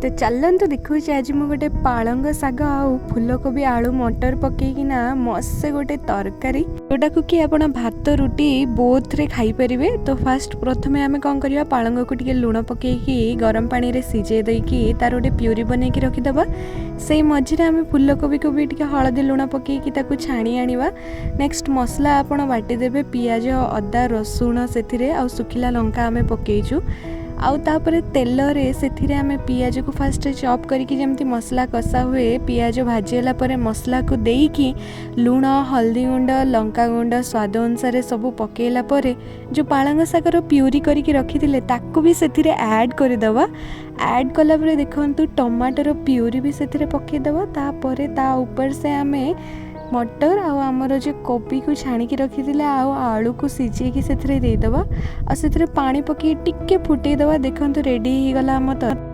ତ ଚାଲନ୍ତୁ ଦେଖାଉଛି, ଆଜି ମୁଁ ଗୋଟେ ପାଳଙ୍ଗ ଶାଗ ଆଉ ଫୁଲକୋବି, ଆଳୁ, ମଟର ପକେଇକିନା ମସ୍ତ ଗୋଟେ ତରକାରୀ, ଯେଉଁଟାକୁ କି ଆପଣ ଭାତ, ରୁଟି ବୋଥରେ ଖାଇପାରିବେ। ତ ଫାଷ୍ଟ ପ୍ରଥମେ ଆମେ କ'ଣ କରିବା? ପାଳଙ୍ଗକୁ ଟିକେ ଲୁଣ ପକେଇକି ଗରମ ପାଣିରେ ସିଝେଇ ଦେଇକି ତାର ଗୋଟେ ପ୍ୟୁରି ବନେଇକି ରଖିଦେବା। ସେଇ ମଝିରେ ଆମେ ଫୁଲକୋବିକୁ ବି ଟିକେ ହଳଦୀ ଲୁଣ ପକେଇକି ତାକୁ ଛାଣି ଆଣିବା। ନେକ୍ସଟ ମସଲା ଆପଣ ବାଟିଦେବେ, ପିଆଜ, ଅଦା, ରସୁଣ ସେଥିରେ ଆଉ ଶୁଖିଲା ଲଙ୍କା ଆମେ ପକେଇଛୁ। ଆଉ ତାପରେ ତେଲରେ ସେଥିରେ ଆମେ ପିଆଜକୁ ଫାଷ୍ଟ ଚପ୍ କରିକି, ଯେମିତି ମସଲା କଷା ହୁଏ, ପିଆଜ ଭାଜି ହେଲା ପରେ ମସଲାକୁ ଦେଇକି ଲୁଣ, ହଳଦୀ ଗୁଣ୍ଡ, ଲଙ୍କା ଗୁଣ୍ଡ ସ୍ୱାଦ ଅନୁସାରେ ସବୁ ପକେଇଲା ପରେ ଯେଉଁ ପାଳଙ୍ଗ ଶାଗର ପ୍ୟୁରି କରିକି ରଖିଥିଲେ, ତାକୁ ବି ସେଥିରେ ଆଡ଼୍ କରିଦେବା। ଆଡ଼୍ କଲା ପରେ ଦେଖନ୍ତୁ, ଟମାଟୋର ପ୍ୟୁରି ବି ସେଥିରେ ପକେଇଦେବା। ତାପରେ ତା ଉପରେ ସେ ଆମେ ମଟର ଆଉ ଆମର ଯେଉଁ କୋବିକୁ ଛାଣିକି ରଖିଥିଲେ ଆଉ ଆଳୁକୁ ସିଝେଇକି ସେଥିରେ ଦେଇଦେବା ଆଉ ସେଥିରେ ପାଣି ପକେଇ ଟିକେ ଫୁଟେଇଦେବା। ଦେଖନ୍ତୁ, ରେଡ଼ି ହେଇଗଲା ଆମ ତରକାରୀ।